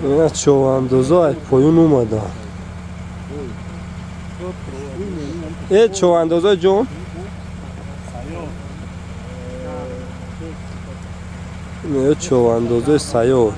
Ина човандозо поюн омадан. Э човандозо ҷон? Ина човандозои сайёр.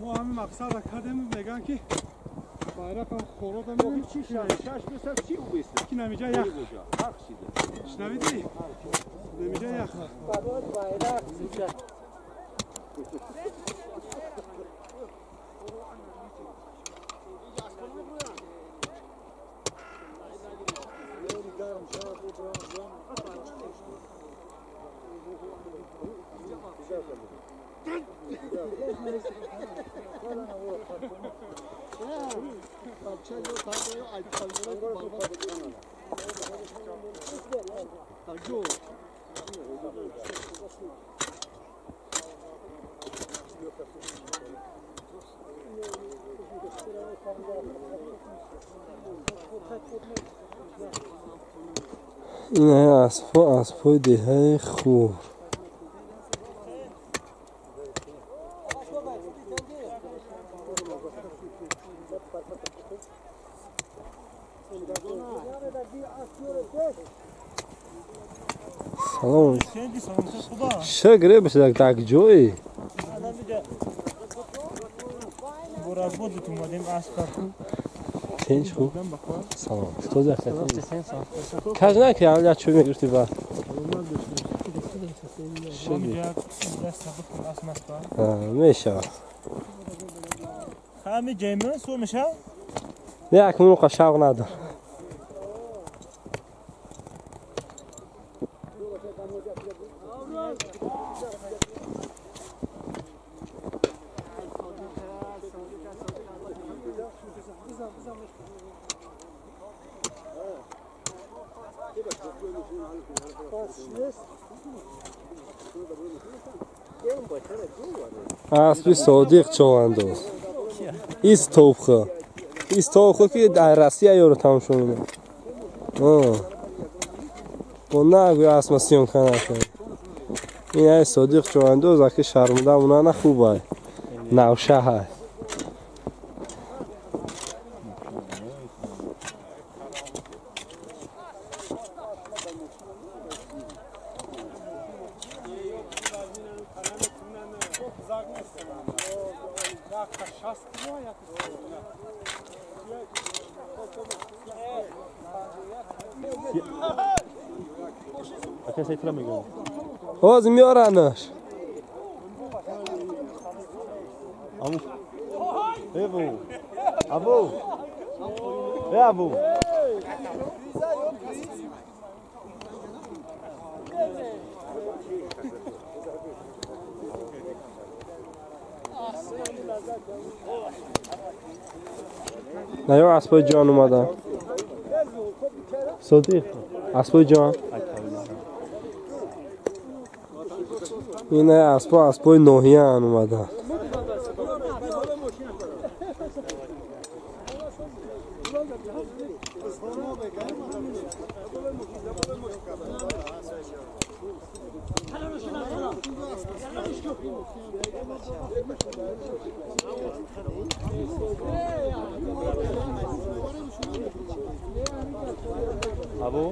ما همین مقصد را کردیم میگن که байрақ ҳам хорода мебинем. Чи шаш бесар чи бесар? Ки намиҷа ях. Шунавидӣ? Намиҷа ях. Ин аспҳо аспҳои деҳаи Хур. Салом. Шагре бошад так ҷой. Тинч хуб. Салом. Тоза хатин. Каж наки я чӯ мегирифти ба. Мешава. Ҳами ҷаймин су мешава? Не, акнун қа шавқ надор. Аспи Содиқ човандоз. Ис товха. Ис товха ки дар Россия ёро тамошо менам. Бо нагӯ асма съёмка накард. Ин ай Содиқ човандоз аки шармуда мона хубай. Навшаҳай. Ҳозир меоранаш. Абу. Абу. На ё аспои ҷон омада. Содиқ, аспои ҷон. Ин аспо аспои ноҳияан омада. Абу?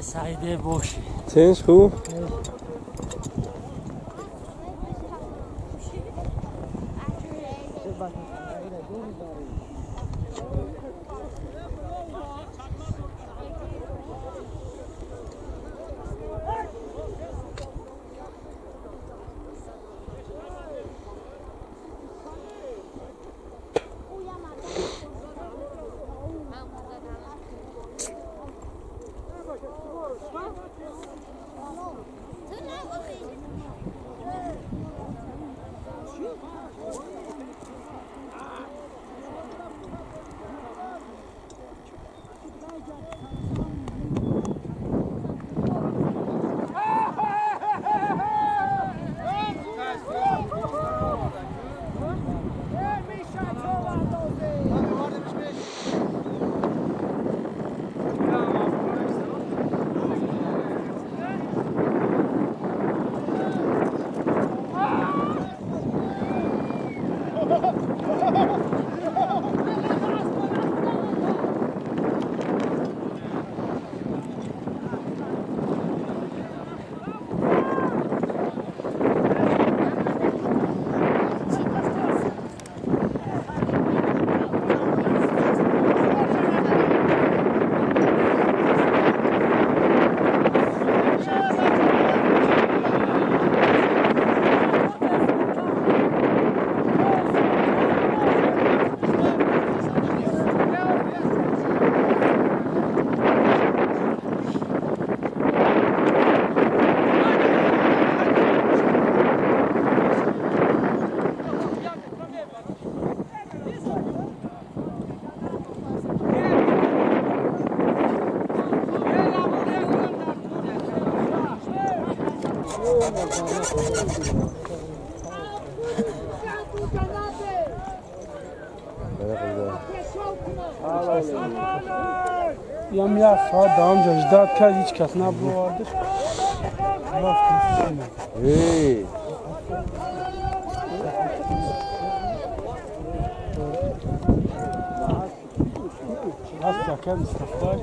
سعیده باشی تنش خوب؟ ям як соат давом ҷождат кард, ҳеҷ кас набуровардаш. Рафт яка бистафтач.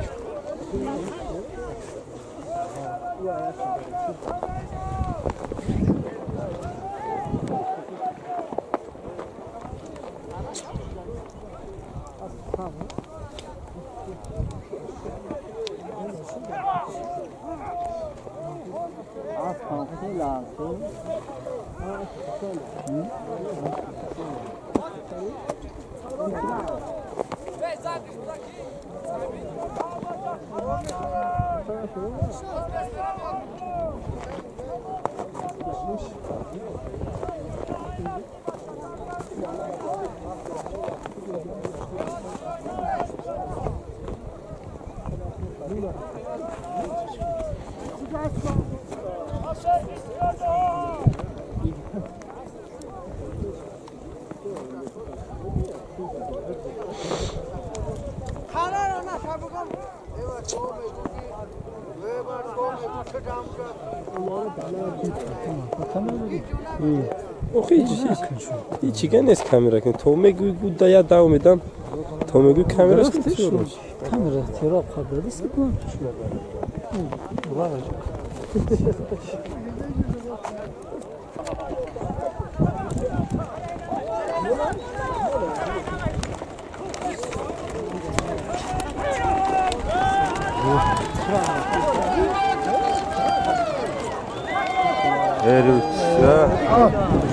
Ҳеҷ нест камера кун. То мегӯй гуда я дав медам. То мегӯй камера камера тира қабл аст ки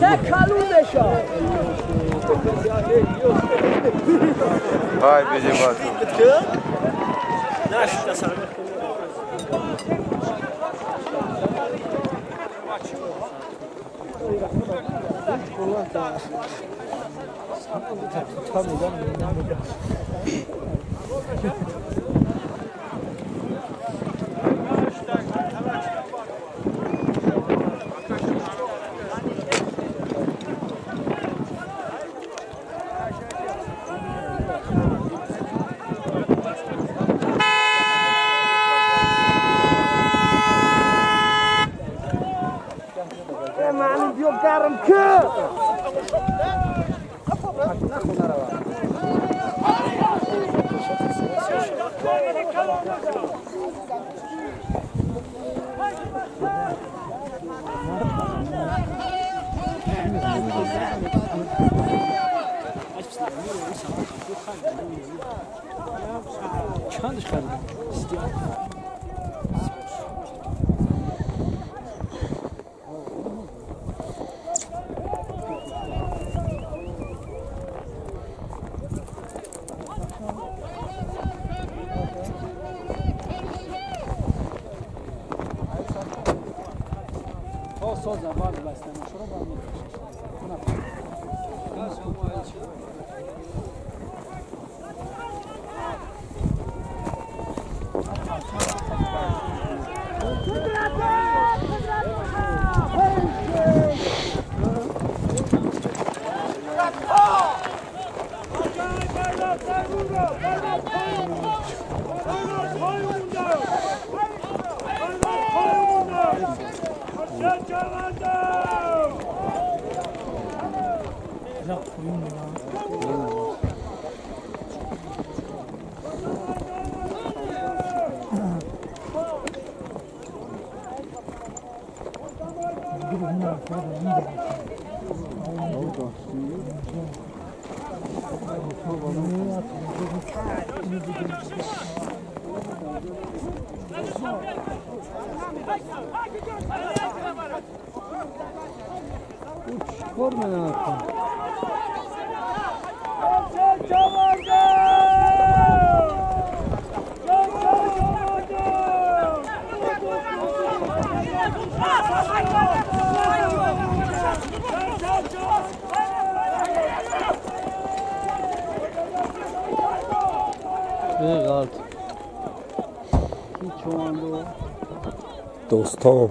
Sen kalun. Ай, беди бату. Чандаш харидам? Достон.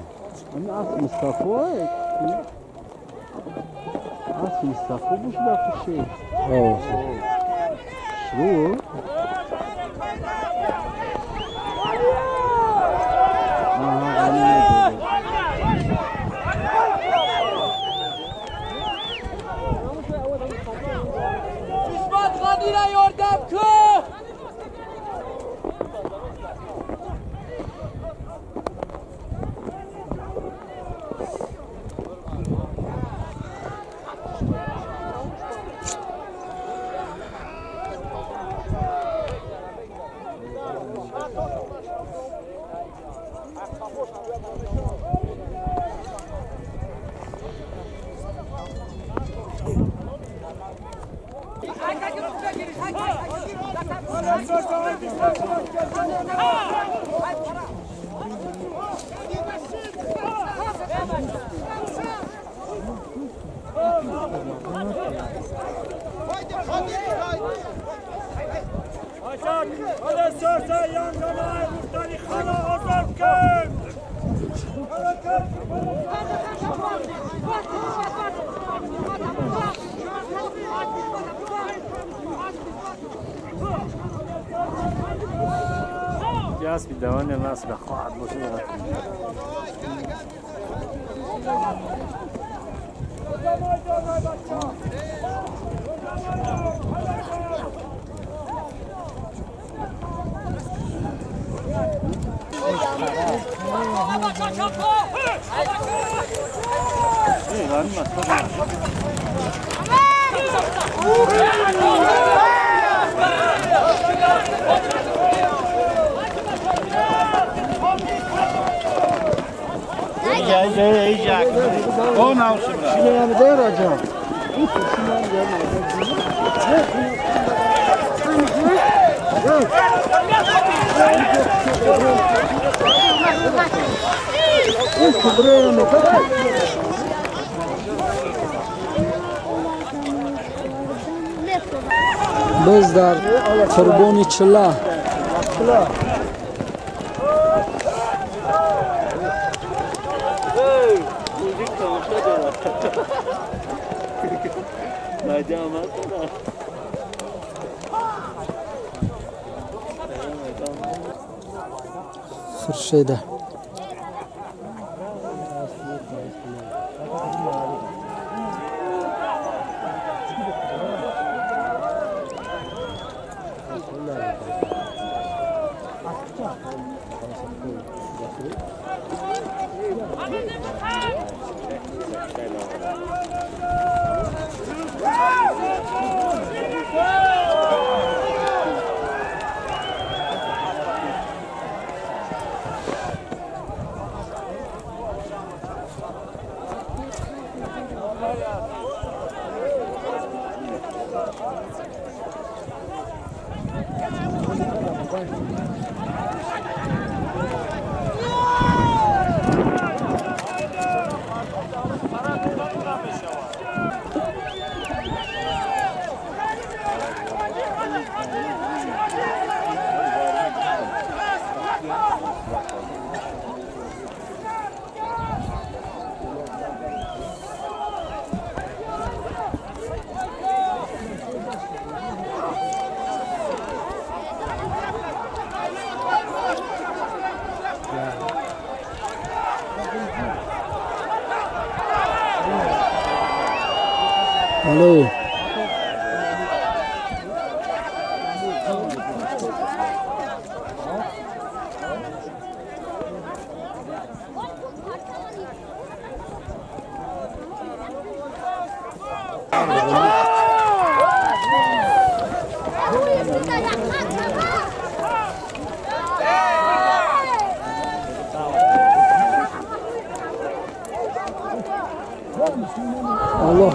Biz дар қурбони чила. Хуршеда. Алло. Алло.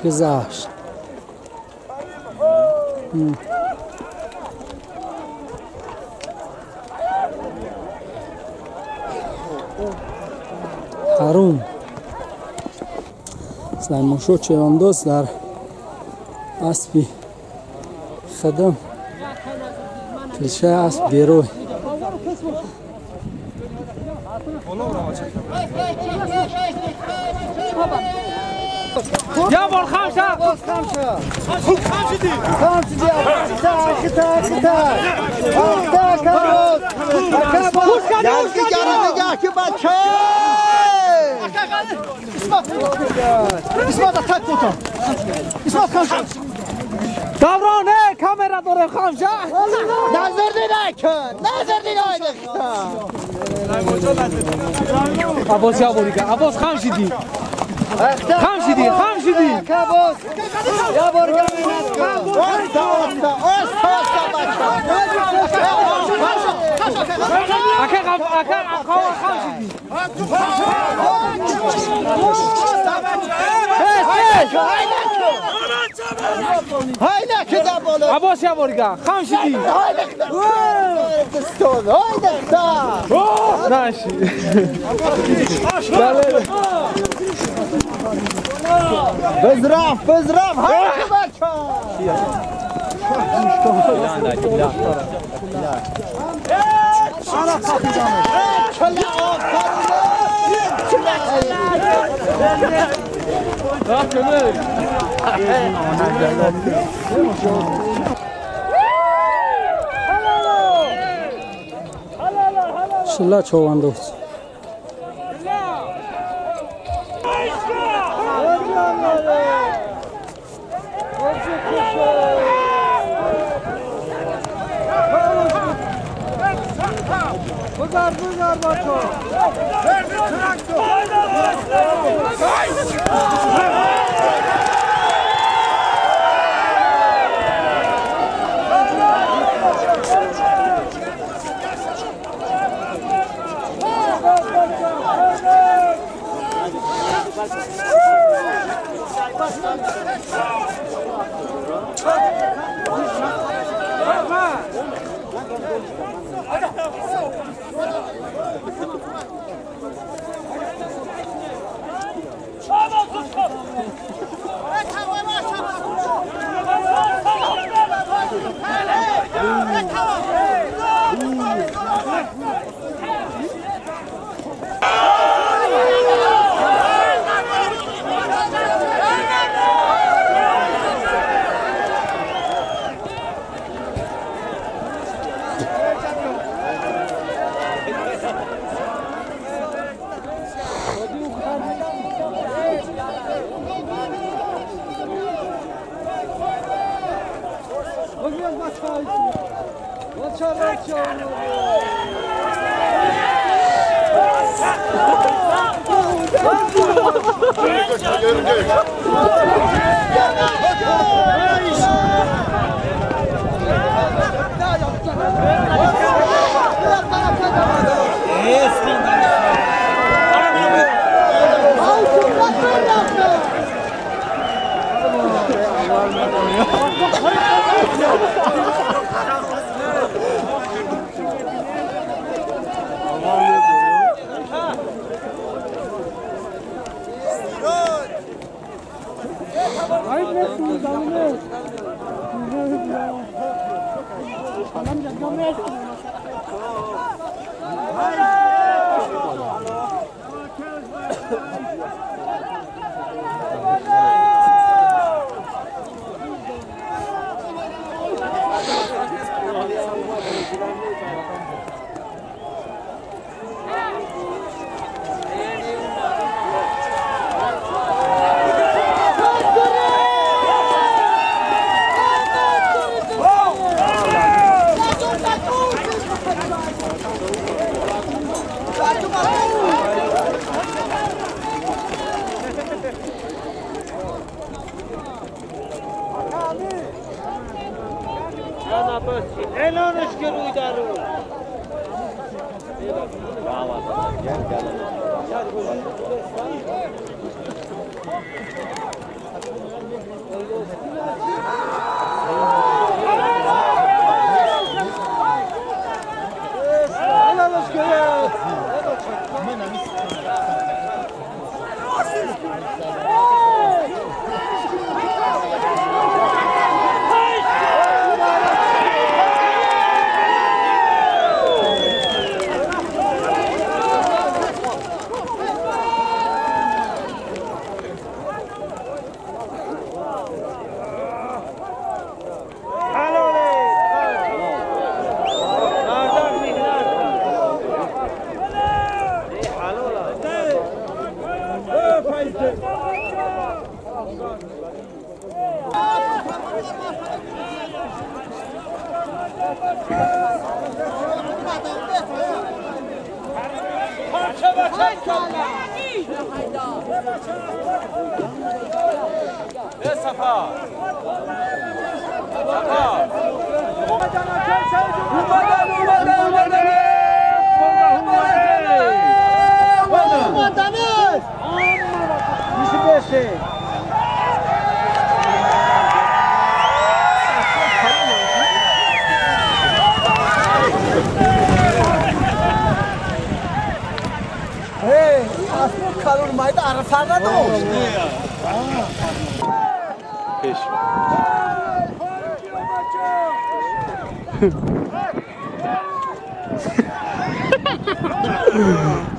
Гузашт. Ҳарун Сулаймоншоҳ Чевандоз дар аспи хидм тилшаи асп берой. Я бор хамша! Хамша! Хамшиди! Хамшиди! Ахта, ахта! Ахта, карот! Пушка, пушка! Бача! Исмат, атак кута! Исмат, хамша! Даврон, эй, камера дорем, хамша! Назар динайкун! Назар динайкун! Аббос, я борига, Аббос, хамшиди! خم شدی خم شدی یا برگم آستا آستا آستا اکا اکا اکا خم شدی عباس یا برگم خم شدی ناشی بزرف بزرف هاي بچه شلا چوان دوست.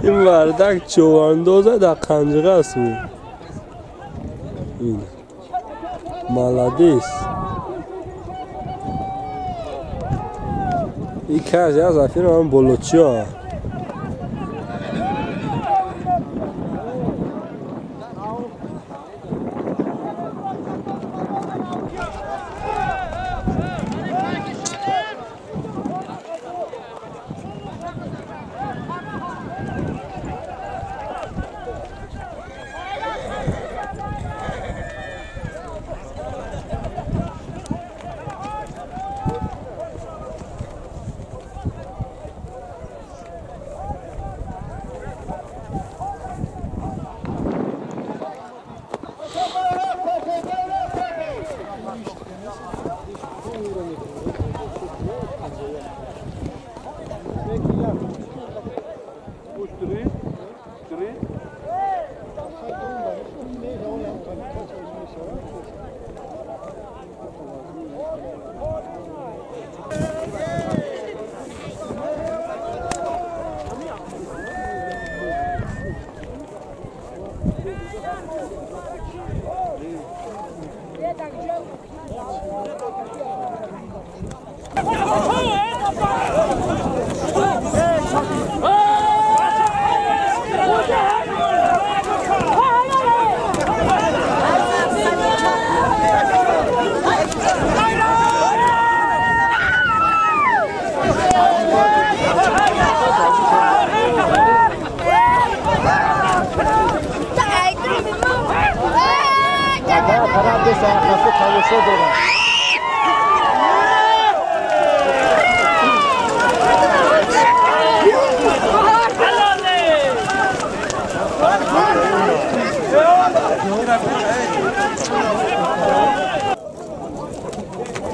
Ин мардак чӯвандоза дар қанҷиға аст. Ин молодец. Ин каз я зафир ам болочиё. Тамошо дорад.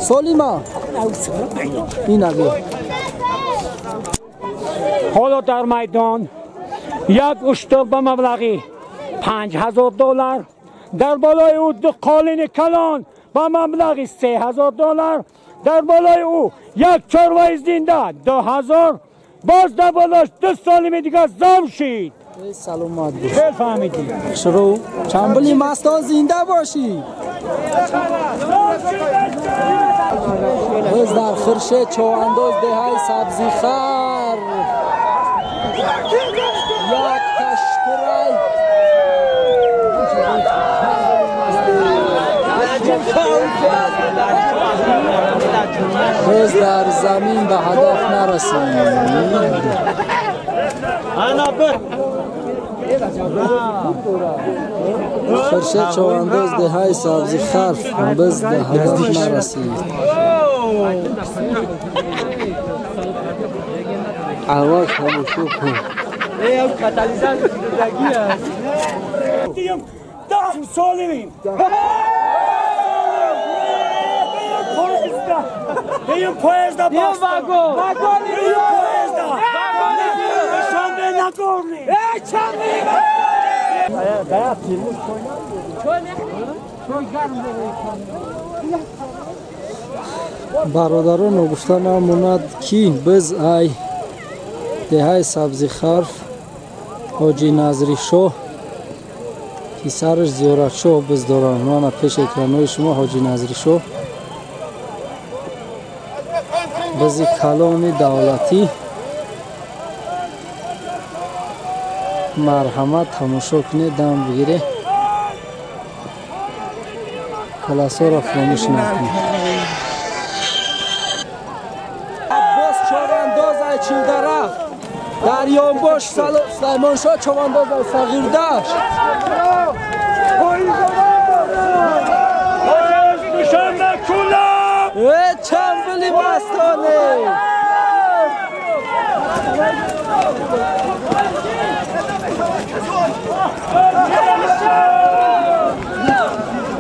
Солима ин аби ҳоло дар майдон як уштур ба маблағи $5000, дар болои ӯ ду қолини калон ба маблағи $3000, дар болои ӯ як чорваи зинда 2000, боз дар болош ду солими дигар зам шид. Саломат бош. Бифаҳмидӣ. Шурӯъ чамбули мастон зинда бошӣ. Боз дар хуршед човандоз деҳаи Сабзихар як таштурай боз дар замин ба ҳадаф нарасид. Хуршед човандоз деҳаи Сабзихар боз ба ҳадаф нарасид. Аввал тамошо кун. Бародарон, гуфта намонад, ки биз ай деҳаи Сабзихарф Ҳоҷи Назришоҳ, писараш Зиёратшоҳ биз доранд. Мана пеш экранои шумо Ҳоҷи Назришоҳ, бизи каломи давлатӣ. Марҳамат, тамошо кунед, дам бигире, каласоро фаромӯш накунед. Аббос човандоз ай Чилдарафт, дар ёнбош Сулаймоншоҳ човандоз ай Сағирдашт. Э чамбули мастоне!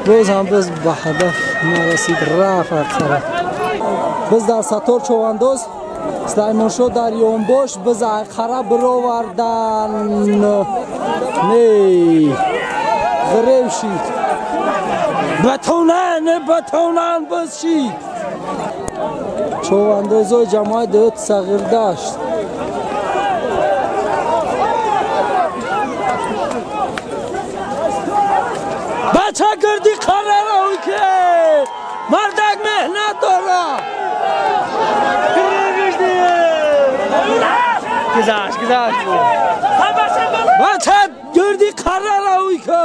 Боз ҳам биз ба ҳадаф нарасид, рафт аксара. Биз дар Сатор човандоз Сулаймоншоҳ дар ёнбош биз айқара бировардан. Не, ғирев шид. Батонан, батонан биз шид. Човандозои ҷамоаи деҳоти Сағирдашт. Бача гирди қарара ки мардак меҳнат дора. Бача гирди қарара ки.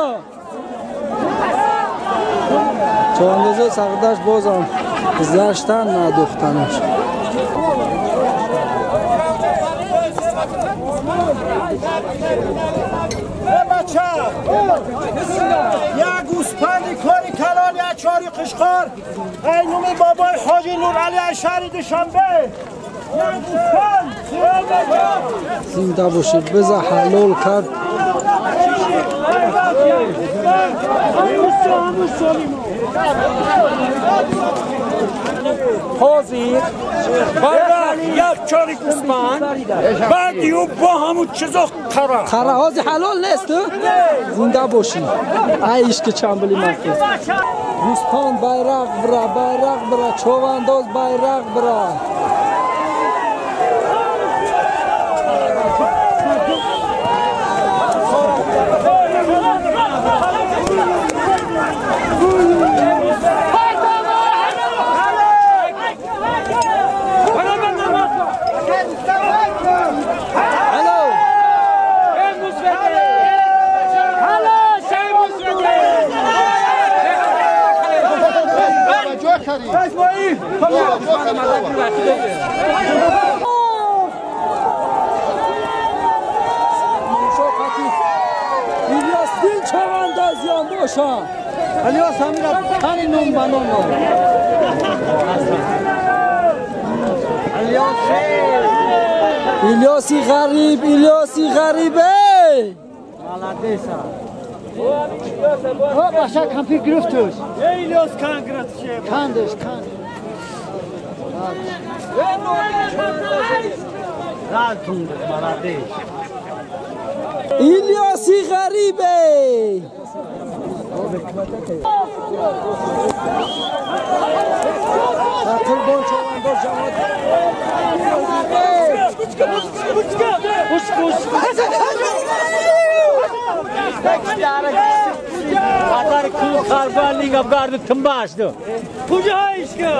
Човандозои Сағирдашт бозам гузаштан надухтанаш. Як гӯспанди кори калон, як чори қишқор, ай номи бобои ҳоҷи Нуралӣ аз шаҳри Душанбе. Як гӯспанд. Зинда бошед. Биза ҳалол кард. ҳозир байрақ як чори гӯспанд, баъди ӯ бо ҳамун чизо қара. Қара ҳозир ҳалол нест? Зинда бошӣ. Ай ишки чамбули мастон. Гӯспанд байрақ бира, байрақ бира, човандоз байрақ бира. Алиос ҳамира тани ном ба ном. Илёси ғариб, Илёси ғариб эй! Молодеса. О, баша компютер гирифтуш. Эй, Илёс кан гирифтуш. Кандеш, канд. Молодец. Илёси ғариб эй! Қурбон човандоз ҷамоат. Падар ку харбалинга гарду тимбашду. Куҷоишка?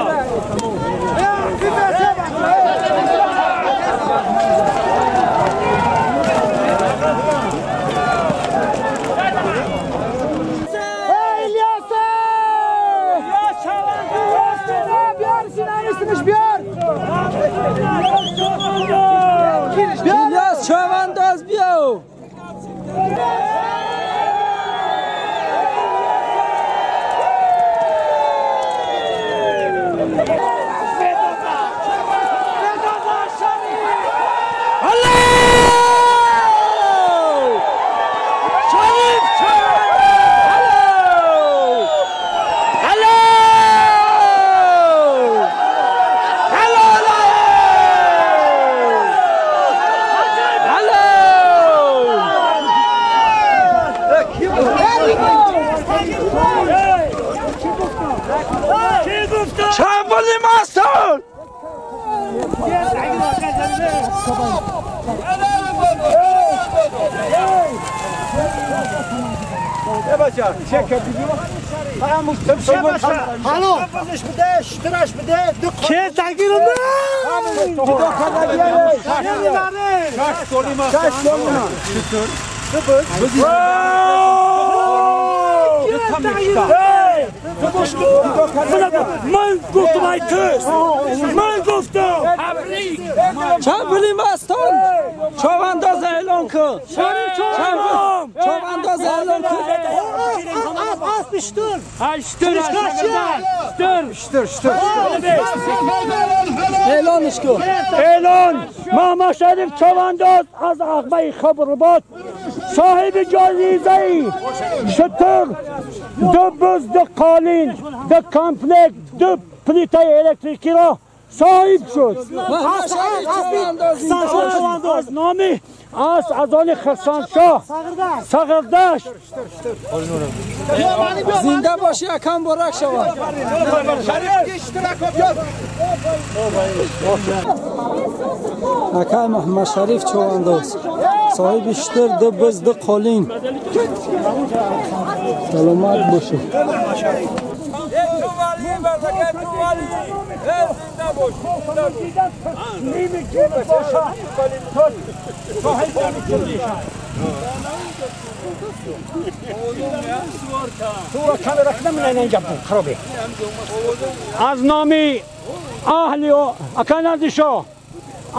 İlyas Çavandaz биё. Ман гуфтам ай туст. Ман гуфтам. Чанд пули мастон? Човандоз эълон кун. Човандоз эълон кун. Аштыр. Аштыр. Штыр. Эълонш кун. Эълон. Муҳаммад Шариф Човандоз аз ағбаи Хабрбод соҳиби ҷоизаи шутур, ду буз, ду қолин, ду комплект, ду плитаи электрикиро соҳиб шуд. Аз номи аз они Хирсоншоҳ Сағирдашт. Зинда бошӣ, акам борак шавад. Акай Муҳаммад Шариф Човандоз соҳиби шутур, ду буз, ду қолин. Саломат бошед. Аз номи аҳли аканазишо,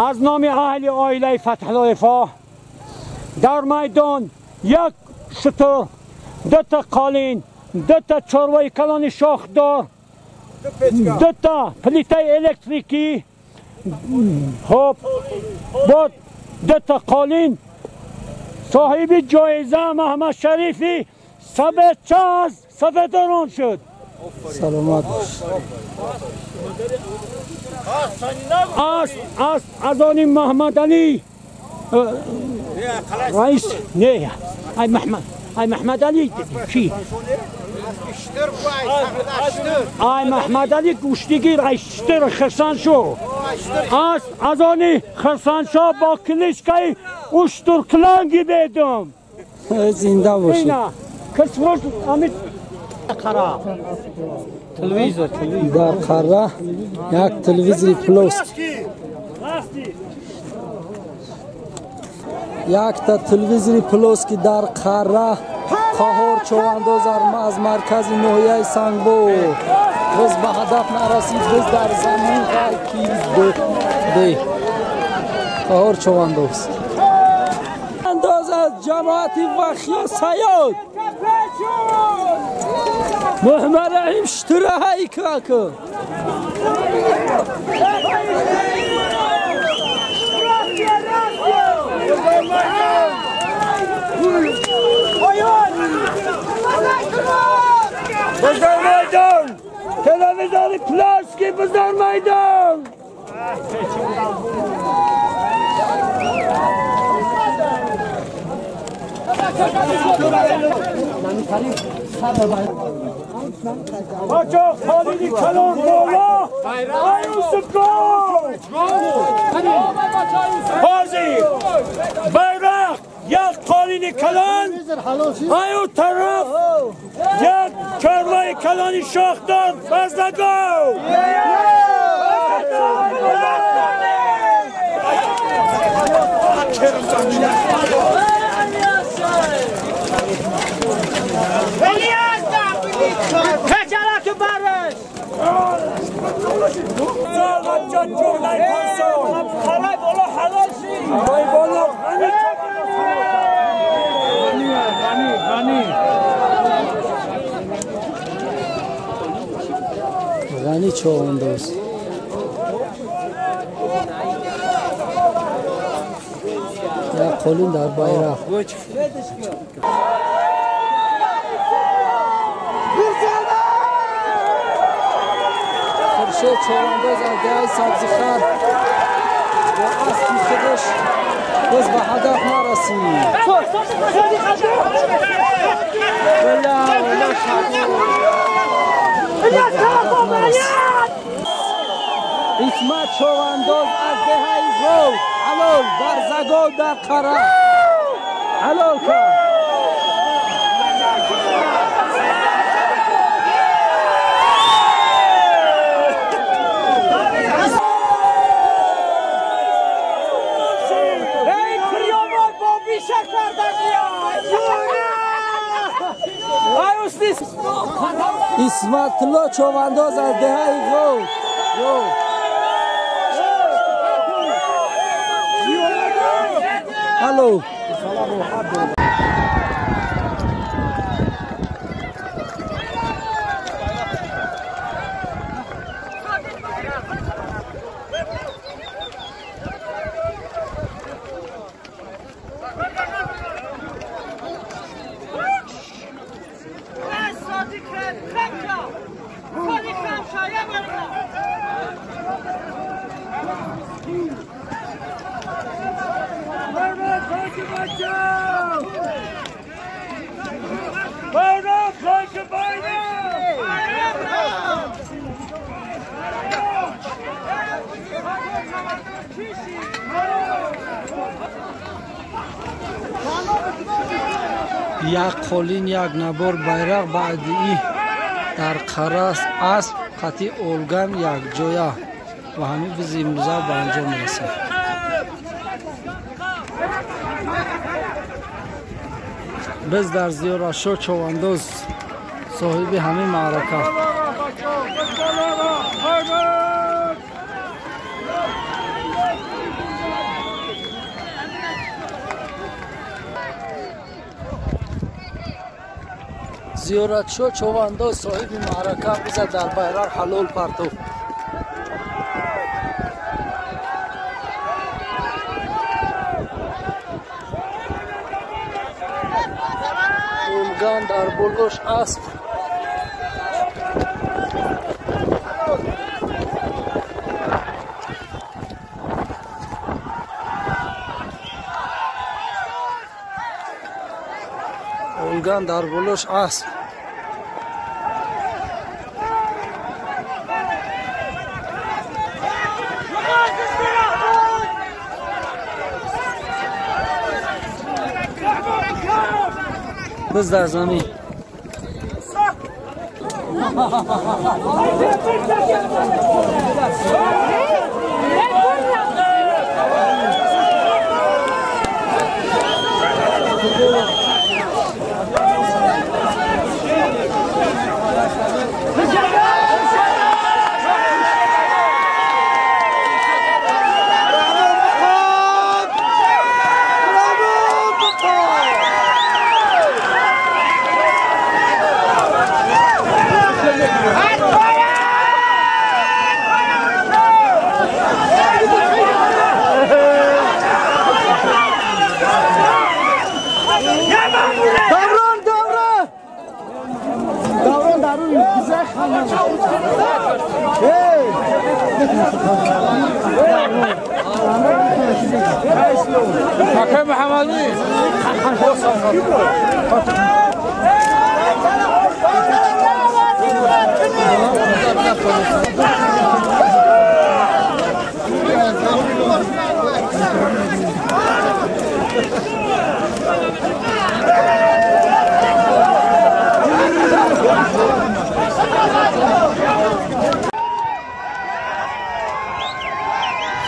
аз номи аҳли оилаи Фатҳуллоевҳо дар майдон як шутур, дута қолин, дута чорвои калони шохдор, дута плитаи электрикӣ, хоб бо дута қолин соҳиби ҷоиза Муҳаммад Шарифи сабетча аз Сафедорон шуд. Саломат бош. Аз они Муҳаммад Алӣ раис не ай Муҳаммад ай Муҳаммад Алӣ ки ай Муҳаммад Алӣ гӯштигир ай штир Хирсоншоҳ аз они Хирсоншоҳ бо кличкаи уштуркланги бедум. Зинда бошед. Кисфурӯш ами Телевизор, дар қара як телевизори плоск, якта телевизори плоски дар қара. Қаҳор Човандоз аз маркази ноҳияи Сангбо. Боз ба ҳадаф нарасид, боз дар замин ғарқид. Қаҳор Човандоз андоз аз ҷамоати Вахё Саёд. Муҳаммад Раҳим штураҳаи каку. Базар майдон! Телевизори плоский базар майдон! Бачо Халиди калон бола! Ай Юсуф гол! Ҳозир! Байрақ! Як қолини калон, ай у тараф як чорваи калони шохдор баздагов! Ғани човандоз. Як қолин дар байрақ. Хуршед човандоз аз деҳаи Сабзихар бо аспи худаш боз ба ҳадаф нарасид. Исмат човандоз аз деҳаи Ғов ҳалол барзагов дар қара ҳалол кард. Исматулло човандоз аз деҳаи Ғов. Алло. Як қолин як набор байрақ баъди и дар қарас асп қатъи олган якҷоя ва ҳамин бизи имрӯза ба анҷом мерасад. Биз дар Зиёратшоҳ човандоз соҳиби ҳамин маърака. Зиёратшоҳ човандоз соҳиби маърака биза дар байрақ ҳалол партофт. Улган дар болош асп. Улган дар болош асп. Biz дар замин.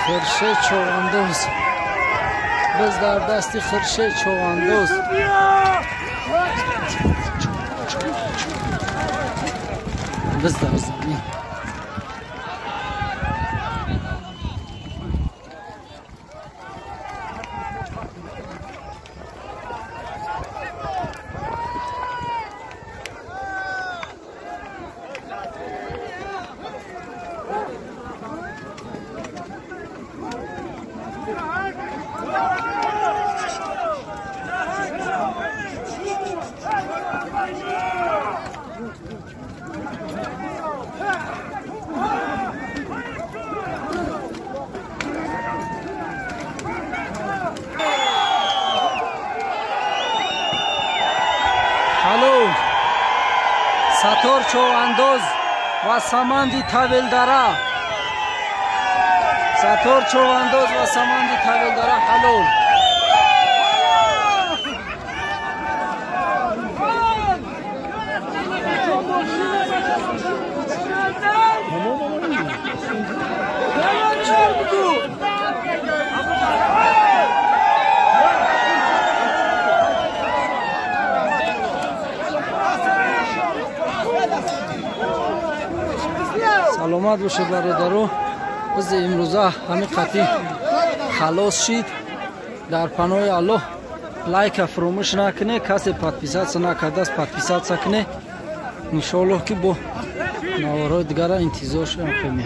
Хуршед Човандоз biz дар дасти Хуршед Човандоз biz дар замин. Сатор Човандоз ва Саманди Тавелдара. Сатор Човандоз ва Саманди Тавелдара ҳалол. Саломат бошед бародаро. Биз имрӯза ҳамин қатъи халос шид. Дар паноҳи Аллоҳ лайка фуромӯш накунед, касе подписаться накардааст подписаться кунед. Иншоаллоҳ ки бо наворҳои дигара интизор шавем.